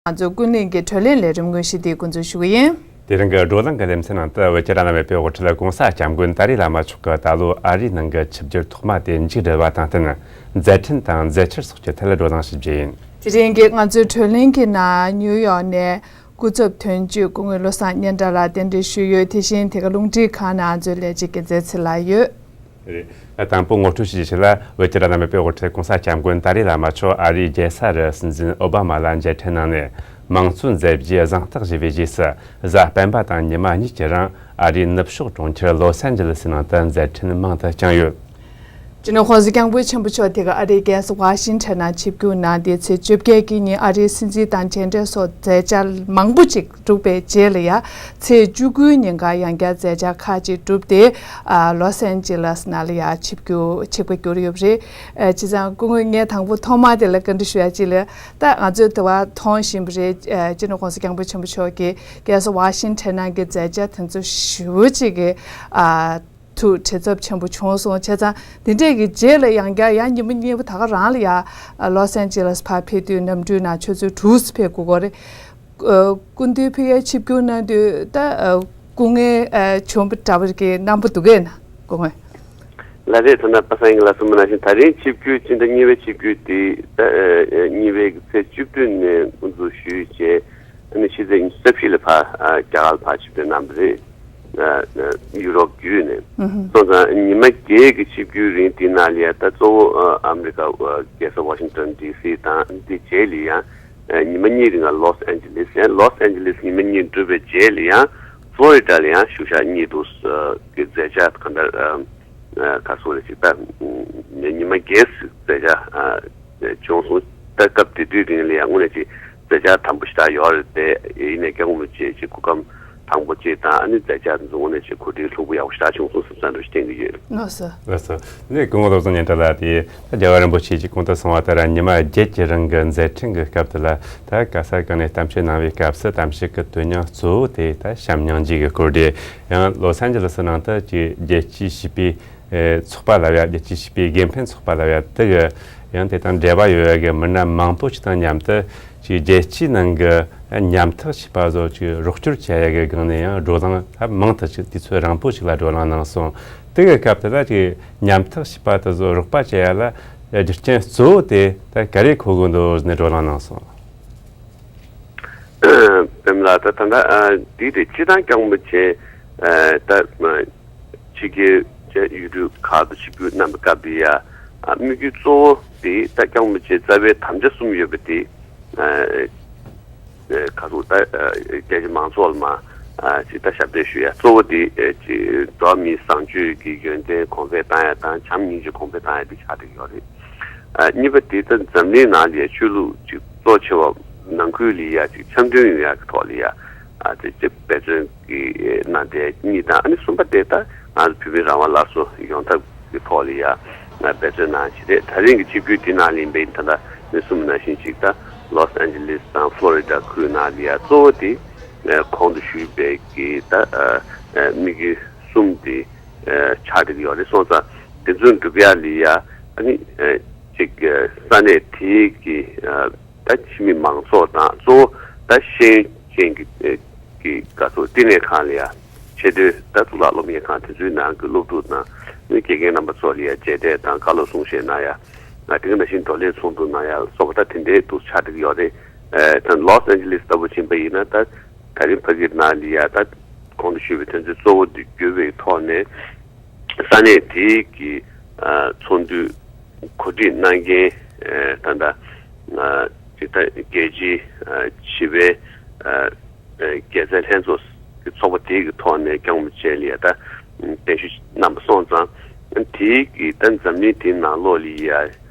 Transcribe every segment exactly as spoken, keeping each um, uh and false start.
ང་ཚོའི་ཀུན་གླེང་གི་བགྲོ་གླེང་ལས་རིམ་དངོས་གཞི་དེ་འགོ་འཛུགས་ཞུ་གི་ཡིན། དེ་རིང་གི་བགྲོ་གླེང་གི་ལེ་ཚན་ནང་དུ་བོད་ཀྱི་བླ་ན་མེད་པའི་དབུ་ཁྲིད་༸གོང་ས་༸སྐྱབས་མགོན་ཏཱ་ལའི་བླ་མ་མཆོག་གིས་ད་ལོ་ཨ་རིའི་ནང་གི་ཆིབས་བསྒྱུར་ཐོག་མ་དེ་མཇུག་བསྒྲིལ་བ་དང་བསྟུན། མཛད་འཕྲིན་དང་མཛད་འཆར་སོགས་ཀྱི་ཐད་བགྲོ་གླེང་ཞུ་རྒྱུ་ཡིན། དེ་རིང་གི་ང་ཚོའི་བགྲོ་གླེང་གི་ནང་ནིའུ་ཡོག་ནས་སྐུ་ཚབ་དོན་གཅོད་སྐུ་ངོ་བློ་བཟང་སྙན་གྲགས་ལགས་གདན་འདྲེན་ཞུས་ཡོད། དེ་བཞིན་དེ་ག་རླུང་འཕྲིན་ཁང་ནང་ང་ཚོའི་ལས་བྱེད་རྒྱལ་མཚན་ཚེ་ལགས་ཡོད། རེད། དང་པོ་ངོ་སྤྲོད་ཞུ་རྒྱུ་ཞིག་ལ། བོད་ཀྱི་བླ་ན་མེད་པའི་དབུ་ཁྲིད་༸གོང་ས་༸སྐྱབས་མགོན་ཏཱ་ལའི་བླ་མ་མཆོག་ཨ་རིའི་རྒྱལ་ས་རུ་སྲིད་འཛིན་ཨོ་བྷ་མ་ལ་མཇལ་འཕྲད་གནང་ནས། མང་གཙོའི་མཛད་རྗེས་གཟེངས་རྟགས་ཞུས་པའི་རྗེས་སུ། གཟའ་སྤེན་པ་དང་ཉི་མ་གཉིས་ཀྱི་རིང་ཨ་རིའི་ནུབ་ཕྱོགས་གྲོང་ཁྱེར་ལོས་ཨན་ཇི་ལིས་ནང་དུ་མཛད་འཕྲིན་མང་དུ་བསྐྱངས་ཡོད། སྤྱི་ནོར་༸གོང་ས་༸སྐྱབས་མགོན་ཆེན་པོ་མཆོག་དེ་ག་ཨ་རིའི་རྒྱལ་ས་ཝ་ཤིང་ཊོན་ནང་ཆིབས་བསྒྱུར་གནང་སྟེ། ཚེས་བཅོ་བརྒྱད་ཀྱི་ཉིན་ཨ་རིའི་སྲིད་འཛིན་དང་མཇལ་འཕྲད་སོགས་མཛད་འཆར་མང་པོ་ཅིག་གྲུབ་པའི་རྗེས་ལ་ཡ། ཚེས་བཅུ་དགུའི་ཉིན་ཀ་ཡང་བསྐྱར་མཛད་འཆར་ཁག་ཅིག་གྲུབ་སྟེ། ཨ། ལོས་ཨན་ཇི་ལིས་ནང་ལ་ཡ་ཆིབས་བསྒྱུར་ཆིབས་ཁ་བསྒྱུར་ཡོད་པ་རེད། ཨ། བྱས་ཙང་སྐུ་ངོ་ངས་དང་པོ་ཐོག་མ་དེ་ལ་བཀའ་འདྲི་ཞུ་ཡ་ཅིག་ལ། ད་ང་ཚོས་དེ་བ་མཐོང་བཞིན་པ་རེད། ཨ། སྤྱི་ནོར་༸གོང་ས་༸སྐྱབས་མགོན་ཆེན་པོ་མཆོག་གིས་རྒྱལ་ས་ཝ་ཤིང་ཊོན་ནང་གི་མཛད་འཆར་དེ་ཚོ་ཞེ་པོ་ཅིག་གི། ཨ། ཐུགས་དྲན་ཚབས་ཆེན་པོ་བྱུང་སོང་། བྱས་ཙང་དེ་འདྲས་ཀྱི་རྗེས་ལ་ཡང་བསྐྱར་ཡང་ཉི་མ་གཉིས་པོ་ད་ག་རང་ལ་ཡ། ལོས་ཨན་ཇི་ལིས་ཕར་ཕེབས་དུས་གནམ་གྲུའི་ནང་ཆུ་ཚོད་དྲུག་ཙམ་ཕེབས་དགོས་ཀྱི་རེད། ཨ། སྐུ་མདུན་ཕ་གིར་ཆིབས་བསྒྱུར་གནང་དུས་ད། ཨ། སྐུ་ངལ་ཨ་བྱུང་བ་འདྲ་བོ་གི་རྣམ་པ་འདུག་གས་ན་སྐུ་ངོ། ལགས་རེད། ད་ལྟ་པ་སངས་སྐྱིད་ལགས་གསུངས་པ་ནང་བཞིན་ད་རིང་ཆིབས་བསྒྱུར་ཕྱི་ཟླ་གཉིས་པའི་ཆིབས་བསྒྱུར་དེ་ད་ཨ་གཉིས་པའི་ཚེས་བཅུ་བདུན་ནས་འགོ་འཛུགས་ཞུས་བྱས། ཨ་ནི་ཕྱི་ཚེས་ཉི་ཤུ་རྩ་བཞི་ལ་ཕར་ཨ་རྒྱ་གར་ལ་ཕར་ཆིབས་བསྒྱུར་གནང་བ་རེད། ཨ་ཨ་ཡུ་རོབ་བརྒྱུད་ནས། ཨུ་ཧུམ། སོང་ཙང་ཉི་མ་བརྒྱད་ཀྱི་ཆིབས་བསྒྱུར་རིང་དེའི་ནང་ལ་ཡ་ད་གཙོ་བོ་ཨ་ཨ་མི་རི་ཀ་ཨ་རྒྱལ་ས་ཝ་ཤིང་ཊོན་ཌི་སི་དང་། དེའི་རྗེས་ལ་ཡང་ཨ་ཉི་མ་གཉིས་རིང་ལོས་ཨན་ཇི་ལིས། ཡང་ལོས་ཨན་ཇི་ལིས་ཉི་མ་གཉིས་འགྲུབ་པའི་རྗེས་ལ་ཡང་ཕློ་རི་ཌ་ལ་ཡང་བཞུགས་ཞག་གཉིས་འདུག་ཨ་གི་མཛད་འཆར་གང་ལྟར་ཨ་ཨ་ག་རེ་ཟེར་ཅིག་ད་ཉི་མ་བརྒྱད་ཙམ་མཛད་འཆར་ཨ་བྱུང་སོང་། ད་སྐབས་དེ་དུས་རིང་ལ་ཡང་དངོས་གནས་ཅིག་མཛད་འཆར་དམ་པོ་ཞེ་དྲག་ཡོད་རེད་དེ། ཡིན་ནའི་སྐྱབས་མགོན་རིན་པོ་ཆེ་ཅིག་སྐུ་ཁམས་དྭངས་པོ་ཅིག་དང་། ཨ་ནི་མཛད་འཆར་དེ་ཚོ་དངོས་གནས་ཅིག་གོ་སྒྲིག་ལྷུག་པོ་ཡག་པོ་ཞེ་དྲག་བྱུང་སོང་བསམ་བསམ་འདྲ་ཞིག་བསྟན་གྱི་ཡོད། ལགས་སོ། ལགས་སོ། ནས་སྐུ་ངོ་བློ་བཟང་སྙན་གྲགས་ལགས་དེ། ད་རྒྱལ་བ་རིན་པོ་ཆེ་གིས་གོང་དུ་གསུངས་པ་ལྟར་ཉི་མ་བརྒྱད་ཀྱི་རིང་གི་མཛད་འཕྲིན་གྱི་སྐབས་དེ་ལ། ད་ག་ས་གང་ནས་གཏམ་བཤད་གནང་བའི་སྐབས་སུ་གཏམ་བཤད་ཀྱི་དོན་སྙིང་གཙོ་བོ་དེ་ད་བྱམས་སྙིང་རྗེ་གི་སྐོར་རེད། ཡང་ལོས་ཨན་ཇི་ལིས་ནང་དུ་ཅིག་རྒྱལ་སྤྱིའི་བྱིས་པའི་ཨེ་ཚོགས་པ་ལབ་ཡ། རྒྱལ་སྤྱིའི་བྱིས་པའི་དགེ་འཕེལ་ཚོགས་པ་ལབ་ཡ་དེ་གི་ཡང་དེ་དང་འབྲེལ་བ་ཡོད་ཡ་གི་མི་སྣ་མང་པོ་ཞིག་དང་མཉམ་དུ་ཅིག་རྒྱལ་སྤྱིའི་ནང་གི་ཉམ་ཐག་བྱིས་པ་ཚོ་ཅིག་རོགས་སྐྱོར་བྱེད་ཡ་གི་སྒང་ནས་ཡང་བགྲོ་གླེང་ད་མང་དུ་ཅིག་དུས་ཚོད་རིང་པོ་ཞིག་ལ་བགྲོ་གླེང་གནང་སོང་། དེ་གི་སྐབས་དེ་ལ་ཅིག་ཉམ་ཐག་བྱིས་པ་དེ་ཚོ་རོགས་པ་བྱེད་ཡ་ལ་རྒྱུ་རྐྱེན་གཙོ་བོ་དེ་ད་ག་རེ་གོ་དགོས་འདུག་ཟེར་ནས་བགྲོ་གླེང་གནང་སོང་། པདྨ་ལགས། ད་ད་ལྟ་ཨ་འདི་དེ་སྤྱིར་བཏང་སྐྱབས་མགོན་རིན་པོ་ཆེ་ཨ་ད་ཕྱི་རྒྱལ་ཡུལ་གྲུ་ཁག་ཏུ་ཆིབས་བསྒྱུར་གནང་བའི་སྐབས་དེ་ཡ། ཨ་དམིགས་ཡུལ་གཙོ་བོ་དེ་ད་སྐྱབས་མགོན་རིན་པོ་ཆེ་རྩ་བའི་དམ་བཅའ་གསུམ་ཡོད་པ་དེ། ཨ་ཨ་ག་རེ་ཟེར། ད་ཨ་རྒྱལ་སྤྱིའི་མང་ཚོགས་ལ་མར་ཨ་ཅིག་ད་ཞབས་འདེགས་ཞུ་ཡ་གཙོ་བོ་དེ། ཨ་ཅིག་འགྲོ་བ་མིའི་བཟང་སྤྱོད་ཀྱི་ཡོན་ཏན་གོང་འཕེལ་བཏང་ཡ་དང་། བྱམས་སྙིང་རྗེ་གོང་འཕེལ་བཏང་ཡ་དེ་ཆགས་བསྡད་ཡོད་རེད། ཨ་གཉིས་པ་དེ་ད་འཛམ་གླིང་ནང་ལ་ཡ་ཆོས་ལུགས་ཅིག་གཙོ་ཆེ་བ་ནང་ཁུལ་ལ་ཡ་ཅིག་འཆམ་མཐུན་ཡོང་ཡ་གི་ཐོག་ལ་ཡ། ཨ་དེ་ཅིག་འབད་བརྩོན་གྱི་གནང་བསྡད་གཉིས་དང་། ཨ་ནི་གསུམ་པ་དེ་ད་ང་ཚོ་བོད་མིའི་རང་དབང་སླར་གསོ་ཡོང་ཐབས་ཀྱི་ཐོག་ལ་ཡ་འབད་བརྩོན་གནང་བྱས་རེད། ད་རིང་གི་ཆིབས་བསྒྱུར་དེ་ནང་ལ་ཡིན་པ་ཡིན་ད་ལྟ་ངས་གསུངས་པ་ནང་བཞིན་ཅིག་ད་ལོས་ཨན་ཇི་ལིས་དང་ཕློ་རི་ཌ་ཁུལ་ནང་ལ་ཡ་གཙོ་བོ་དེ་ཨ་གོང་དུ་ཞུས་པའི་གི་ད་ཨ་ཨ་དམིགས་ཡུལ་གསུམ་དེ་ཨ་ཆགས་བསྡད་ཀྱི་ཡོད་རེད། སོང་ཙང་དེ་ཚོ་འགྲུབ་ཡ་ལ་ཡ་ཨ་ནི་ཨ་ཅིག་ཨ་ས་གནས་དེའི་གི་ཨ་ད་ཕྱི་མི་མང་ཚོགས་དང་། གཙོ་བོ་ད་ཤེས་ཡོན་ཅན་གྱི་ཨ་གི་ག་ཚོད་བསྟི་གནས་ཁང་ལ་ཡ་ཆེས་མཐོའི་ད་གཙུག་ལག་སློབ་གཉེར་ཁང་དེ་ཚོའི་ནང་གི་སློབ་ཕྲུག་དང་། ཨ་ནི་དགེ་རྒན་རྣམ་པ་ཚོ་ལ་ཡ་མཇལ་འཕྲད་དང་། བཀའ་སློབ་གསུང་བཤད་གནང་ཡ། ཨ་དེ་ག་ནང་བཞིན་བགྲོ་གླེང་ཚོགས་འདུ་གནང་ཡ་སོགས་པ་ད་དེ་འདྲའི་འདུག་ཆགས་བསྡད་ཀྱི་ཡོད་རེད། ཨ་ད་ལོས་ཨན་ཇི་ལིས་ལྟ་བུ་ཕྱིན་པ་ཡིན་ན། ད་ད་རིང་ཕ་གིར་ནང་ལ་ཡ་ད་གོང་དུ་ཞུས་པའི་དོན་ཚན་གཙོ་བོ་འདི་བརྒྱུད་པའི་ཐོག་ནས་ས་གནས་དེའི་གི་ཨ་ཚོགས་འདུ་གོ་སྒྲིག་གནང་མཁན་ཨ་ད་ལྟ་ཨ་ཅིག་ད་རྒྱལ་སྤྱིའི་ཨ་བྱིས་པའི་ཨ་ཨ་རྒྱལ་སའི་ལྷན་ཚོགས་ཀྱི་ཚོགས་པ་དེ་གི་ཐོག་ནས་སྐྱབས་མགོན་རིན་པོ་ཆེ་ལ་ཡ་ད་གདན་ཞུ་གནང་བ་སོང་ཙང་། དེའི་གི་ད་འཛམ་གླིང་དེའི་ནང་ལོགས་ལ་ཡ་ཨ་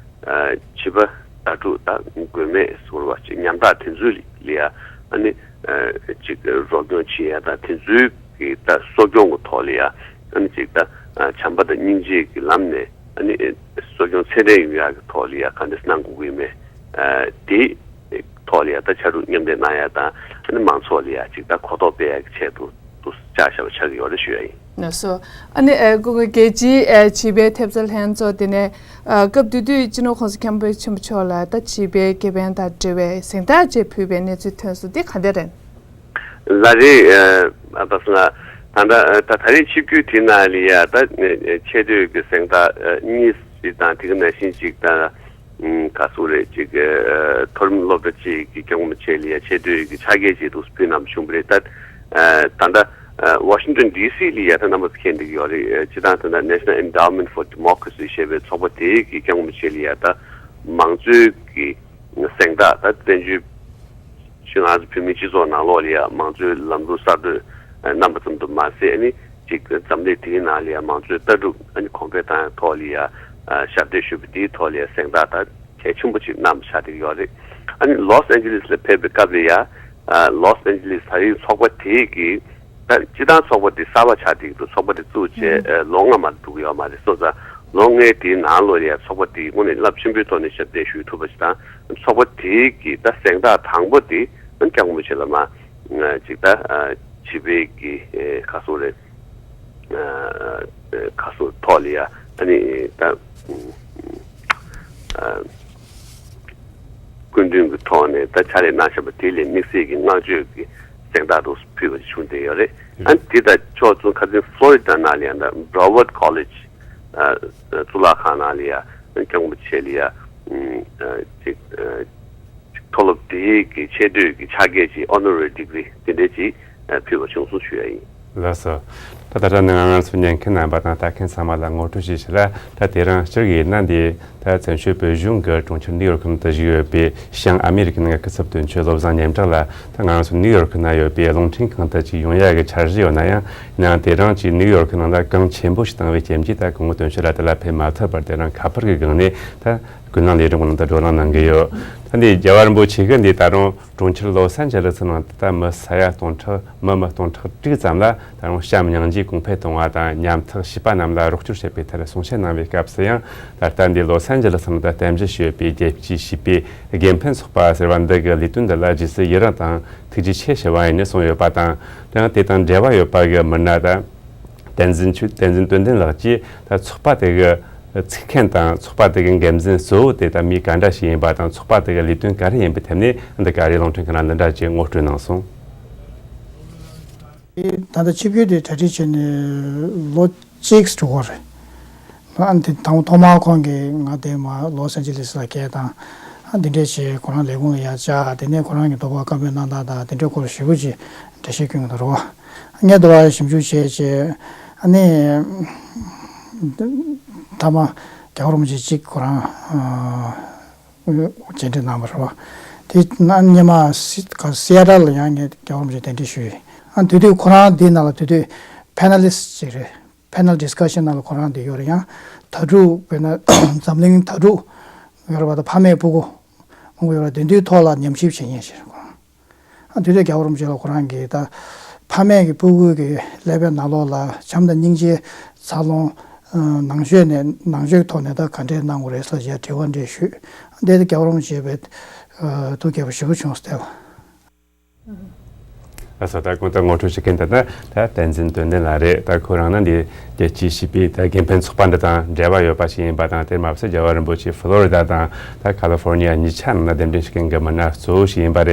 བྱིས་པ་དྭ་ཕྲུག་ད་མགོན་མེད་ཟེར་བ་ཅིག་ཉམ་ཐག་དེ་ཚོ་ལ་ཡ་ཨ་ནི་ཨ་ཅིག་རོགས་སྐྱོར་བྱེད་ཡ་དང་། དེ་ཚོའི་གི་ད་གསོ་སྐྱོང་གི་ཐོག་ལ་ཡ་ཨ་ནི་ཅིག་ད་ཨ་བྱམས་པ་དང་སྙིང་རྗེ་གི་ལམ་ནས་ཨ་ནི་གསོ་སྐྱོང་ཚད་ལྡན་ཡོང་ཡ་གི་ཐོག་ལ་ཡ་ག་འདྲས་གནང་དགོས་ཀྱི་ཡིན་མེད། ཨ་དེ་ཐོག་ལ་ཡ་ད་ཕྱག་རོགས་མཉམ་འདེགས་གནང་ཡ་དང་། ཨ་ནི་མང་ཚོགས་ལ་ཡ་ཅིག་ད་གོ་རྟོགས་སྤེལ་ཡ་གི་ཆེད་དུ་དུ་བཅར་བཞག་པ་ཆགས་ཀྱི་ཡོད་རེད་ཞུ་ཡ་ཡིན། ལགས་སོ། ཨ་ནི་ཨ་སྐུ་ངོ་རྒྱལ་སྤྱིའི་ཨ་བྱིས་པའི་ཐེབས་རྩ་ལྷན་ཚོགས་དེ་ནས་ཨ་སྐབས་དེ་དུས་སྤྱི་ནོར་༸གོང་ས་༸སྐྱབས་མགོན་ཆེན་པོ་མཆོག་ལ་ད་བྱིས་པའི་ཁེ་ཕན་དང་འབྲེལ་བའི་གཟེངས་རྟགས་ཅིག་ཕུལ་བའི་གནས་ཚུལ་ཐོན་སོང་། འདི་ག་འདྲ་རེད། ལགས་རེད། ཨ་པ་སངས་ལགས། ད་ལྟ་ད་ད་རེས་ཆིབས་བསྒྱུར་དེ་ནང་ལ་ཡ་ད་ཆེ་བསྟོད་ཀྱི་གཟེངས་རྟགས་གཉིས་ཤིག་དང་དེ་ག་ནང་བཞིན་ཅིག་ད་ག་ཟེར་རེད། ཅིག་མཐོ་རིམ་སློབ་གྲྭ་གཅིག་གི་སྐྱབས་མགོན་ཆེན་ལ་ཡ་ཆེ་བསྟོད་ཀྱི་ཕྱག་འཁྱེར་ཅིག་འདུག་ཕུལ་གནང་བྱུང་བ་རེད། ད་ད་ལྟ་ཝ་ཤིང་ཏོན་ཌི་སི་ལ་ཡ་ད་རྣམ་པ་ཚོ་མཁྱེན་བསྡད་ཀྱི་ཡོད་རེད། སྤྱིར་བཏང་ད་ལྟ་National Endowment for Democracy ཞེས་པའི་ཚོགས་པ་དེ་གི་སྐྱབས་མགོན་ཆེན་ལ་ཡ་ད་མང་གཙོའི་གི་གཟེངས་རྟགས་ད་བཙན་བྱོལ་ཞུ་ང་ཚོ་བོད་མིའི་སྤྱི་ཚོགས་ནང་ལོགས་ལ་ཡ་མང་གཙོའི་ལམ་ལུགས་གསར་གཏོད་རྣམ་པ་ཙམ་དུ་མ་ཟད། ཨ་ནི་ཅིག་འཛམ་གླིང་དེའི་ནང་ལ་ཡ་མང་གཙོའི་ལྟ་གྲུབ་ཨ་ནི་གོང་འཕེལ་བཏང་ཡ་ཐོག་ལ་ཡ་ཞབས་འདེགས་ཞུ་བ་དེའི་ཐོག་ལ་ཡ་གཟེངས་རྟགས་ད་གལ་ཆེན་པོ་ཅིག་གནང་བ་ཆགས་བསྡད་ཡོད་རེད། ཨ་ནི་ལོས་ཨན་ཇི་ལིས་ལ་ཕེབས་པའི་སྐབས་ལ་ཡ་ལོས་ཨན་ཇི་ལིས་ད་རེས་ཚོགས་པ་དེ་གི་ད་སྤྱིར་བཏང་ཚོགས་པ་དེ་གསར་པ་ཆགས་བསྡད་འདུག་ཚོགས་པ་དེ་བཙུགས་བྱས་ཨ་ལོ་ལྔ་མ་གཏོགས་ཡོད་མ་རེད། སོང་ཙང་ལོ་ལྔའི་དེའི་ནང་ལོགས་ལ་ཡ་ཚོགས་པ་དེ་དངོས་གནས་རླབས་ཆེན་པོའི་ཐོག་ནས་ཞབས་འདེགས་ཞུ་ཐུབ་པ་ཞིག་དང་། ཚོགས་པ་དེའི་གི་ད་གཟེངས་རྟགས་དང་པོ་དེ་སྐྱབས་མགོན་ཆེན་ལ་མ་ཅིག་ད་བྱིས་པའི་གི་ག་ཟེར་རེད། ག་ཟེར་ཐོག་ལ་ཡ་ཨ་ནི་ད་སྐུ་མདུན་གྱི་ཐོག་ནས་ད་ཕྱག་ལས་གནང་བཞིན་པ་དེ་ལས་དམིགས་བསལ་གྱི་བསྔགས་བརྗོད་ཀྱི་གཟེངས་རྟགས་དུ་ཕུལ་བ་བྱུང་བསྡད་ཡོད་རེད། ཨ་ནི་དེ་དང་ཕྱོགས་མཚུངས་ཁ་སང་ཕློ་རི་ཌ་ནང་ལ་ཡ་ད་Broward College གཙུག་ལག་ཁང་ནང་ལ་ཡ་སྐྱབས་མགོན་ཆེན་ལ་ཡ་ཅིག་མཐོ་སློབ་དེའི་གི་ཆེ་བསྟོད་ཀྱི་ཕྱག་འཁྱེར་ཅིག་ཨོ་ནོ་རེ་ཌི་གི་རི་དེ་འདྲས་ཅིག་ཕུལ་བ་བྱུང་སོང་ཞུ་ཡ་ཡིན། ལགས་སོ། ད་ད་ལྟ་ནི་ང་རང་ཚོ་ཉན་མཁན་རྣམ་པ་དང་ལྟ་མཁན་ཚང་མ་ལ་ངོ་སྤྲོད་ཞུས་ཤིག་ལ། ད་དེ་རིང་སྤྱིར་ཡིན་ན་འདི་ད་བཙན་བྱོལ་བོད་གཞུང་གི་གྲོང་ཁྱེར་ནིའུ་ཡོར་ཁི་ནང་དུ་བཞུགས་ཡོད་པའི་བྱང་ཨ་མི་རི་ཀའི་ནང་གི་སྐུ་ཚབ་དོན་གཅོད་བློ་བཟང་སྙན་གྲགས་ལགས། ད་ང་རང་ཚོ་ནིའུ་ཡོར་ཁི་ནང་ཡོད་པའི་རླུང་འཕྲིན་ཁང་དུ་ཅིག་ཡོང་ཡ་གི་འཆར་གཞི་ཡོད་ན་ཡང་། ཡིན་ནའང་དེ་རིང་ཅིག་ནིའུ་ཡོར་ཁི་ནང་ལ་གངས་ཆེན་པོ་ཞིག་བཏང་བའི་རྐྱེན་གྱིས་ད་སྐུ་ངོ་དོན་གཅོད་ལགས་དེ་ལ་ཕེབས་མ་ཐུབ་པར་དེ་རིང་ཁ་པར་གྱི་སྒང་ནས་ད་ཀུན་གླེང་ལས་རིམ་ནང་དུ་བགྲོ་གླེང་གནང་གི་ཡོད། ད་འདི་རྒྱལ་བ་རིན་པོ་ཆེ་གིས་འདི་ད་རུང་གྲོང་ཁྱེར་ལོས་ཨན་ཇི་ལི་སི་ནང་དུ་ད་མི་ས་ཡ་སྟོང་ཕྲག་མི་མི་སྟོང་ཕྲག་དྲུག་ཙམ་ལ་ད་རུང་བྱམས་སྙིང་རྗེ་གོང་འཕེལ་གཏོང་བ་དང་ཉམ་ཐག་བྱིས་པ་རྣམས་ལ་རོགས་སྐྱོར་བྱེད་པའི་ཐད་གསུང་བཤད་གནང་བའི་སྐབས་སུ་ཡང་། ད་ལྟ་འདི་ལོས་ཨན་ཇི་ལི་སི་ནང་དུ་རྟེན་གཞི་བྱས་པའི་རྒྱལ་སྤྱིའི་བྱིས་པའི་དགེ་འཕེལ་ཚོགས་པ་ཟེར་བ་འདི་གི་ལས་དོན་འདི་ལ་རྗེས་སུ་ཡི་རངས་དང་ཐུགས་རྗེ་ཆེ་ཞུ་བ་ཡིན་ནས་གསུངས་ཡོད་པ་དང་། ཡང་དེ་དང་འབྲེལ་བ་ཡོད་པ་གི་མི་སྣ་དང་། བསྟན་འཛིན་ཆོས་བསྟན་འཛིན་དོན་ལྡན་ལགས་ཀྱིས་ད་ཚོགས་པ་དེ་གི་ཚིག་མཁན་དང་ཚོགས་པ་དེ་གི་འགན་འཛིན་གཙོ་བོ་དེ་ད་མི་ག་འདྲ་ཞིག་ཡིན་པ་དང་། ཚོགས་པ་དེ་གི་ལས་དོན་ག་རེ་ཡིན་པའི་ཐད་ནས་འདི་ག་རེ་རླུང་འཕྲིན་ཁང་ལ་འདི་འདྲ་ཅིག་ངོ་སྤྲོད་གནང་སོང་། ད་ལྟ་ཆིབས་བསྒྱུར་དེ་གྲ་སྒྲིག་བྱས་ནས་ལོ་གཅིག་འགྲོ་གི་རེད། ཨ་ནི་དེ་དང་ཐོག་མར་ཁོང་གིས་ང་དེ་མར་ལོས་ཨན་ཇི་ལི་སི་ལ་སྐད་བཏང་། ཨ་འདི་འདྲས་བྱས་ཁོ་རང་ལས་ཁུངས་ལ་ཡར་བཅར། དེ་ནས་ཁོ་རང་གི་དོགས་པ་བཀའ་མོལ་གནང་སྟངས་དང་དེ་འདྲའི་སྐོར་ཞེ་པོ་ཅིག་འགྲེལ་བཤད་སྐྱོན་གྱི་འདུག་རོ། ངས་དེ་བར་ཞིབ་འཇུག་བྱས་བྱས་ཨ་ནི་མཐའ་མ་རྒྱལ་བ་རིན་པོ་ཆེ་གཅིག་ཁོ་རང་མཇལ་འཕྲད་གནང་བ་རེད་བ། དེ་ན་སྔོན་མ་སི་ག་སི་ཨེ་ཊལ་ལ་ཡང་ངས་རྒྱལ་བ་རིན་པོ་ཆེ་གདན་འདྲེན་ཞུས་ཡོད། ཨ་དེ་དུས་ཁོ་རང་འདི་ནང་ལ་དེ་དུས་ཕེ་ན་ལི་སི་ཊི་ཅིག་རེད། ཕེ་ནལ་ཌི་སི་ཀ་ཤན་ནང་ལ་ཁོ་རང་དེ་ཡོད་རེད། ཡང་དྭ་ཕྲུག་དཔེར་ན་འཛམ་གླིང་དྭ་ཕྲུག་ཡོད་རེད་པ། ད་ཕ་མས་སྤུ་གུ་མང་པོ་ཡོད་རེད། དེ་འདུའི་ཐོག་ལ་ཉམས་ཞིབ་བྱེད་མཁན་ཞིག་རེད་ཁོ་རང་། ཨ་དེ་དུས་རྒྱལ་བ་རིན་པོ་ཆེ་ལ་ཁོ་རང་གིས་ད་ཕ་མས་ཀྱི་སྤུ་གུ་གི་ཀླད་པའི་ནང་ལོགས་ལ་བྱམས་དང་སྙིང་རྗེ་འཚར་ལོངས་ནང་ཆོས་ནས་ནང་ཆོས་ཀྱི་ཐོག་ནས་ད་ག་འདྲས་གནང་དགོས་རེད་ཟེར་ཡ་དྲི་བ་འདྲ་ཞུས། དེ་དུས་རྒྱལ་བ་རིན་པོ་ཆེ་དཔེ་ཐུགས་དགྱེས་པ་ཞེ་པོ་བྱུང་སྟེ། ལགས་སོ། ད་གོང་དུ་ངོ་སྤྲོད་བྱེད་མཁན་དེ་ནི་ད་བསྟན་འཛིན་དོན་ལྡན་ལགས་རེད། ད་ཁོ་རང་ནི་འདི་རྒྱལ་སྤྱིའི་བྱིས་པའི་ད་དགེ་འཕེལ་ཚོགས་པ་འདི་དང་འབྲེལ་བ་ཡོད་པ་ཞིག་ཡིན་པ་དང་། དེར་མ་ཟད་རྒྱལ་བ་རིན་པོ་ཆེ་ཕློ་རི་ཌ་དང་ད་ཁ་ལི་ཧྥོར་ནི་ཡ་གཉིས་ཆ་ནང་ན་གདན་འདྲེན་བྱེད་མཁན་གྱི་མི་སྣ་གཙོ་བོ་ཞིག་ཡིན་པ་རེད།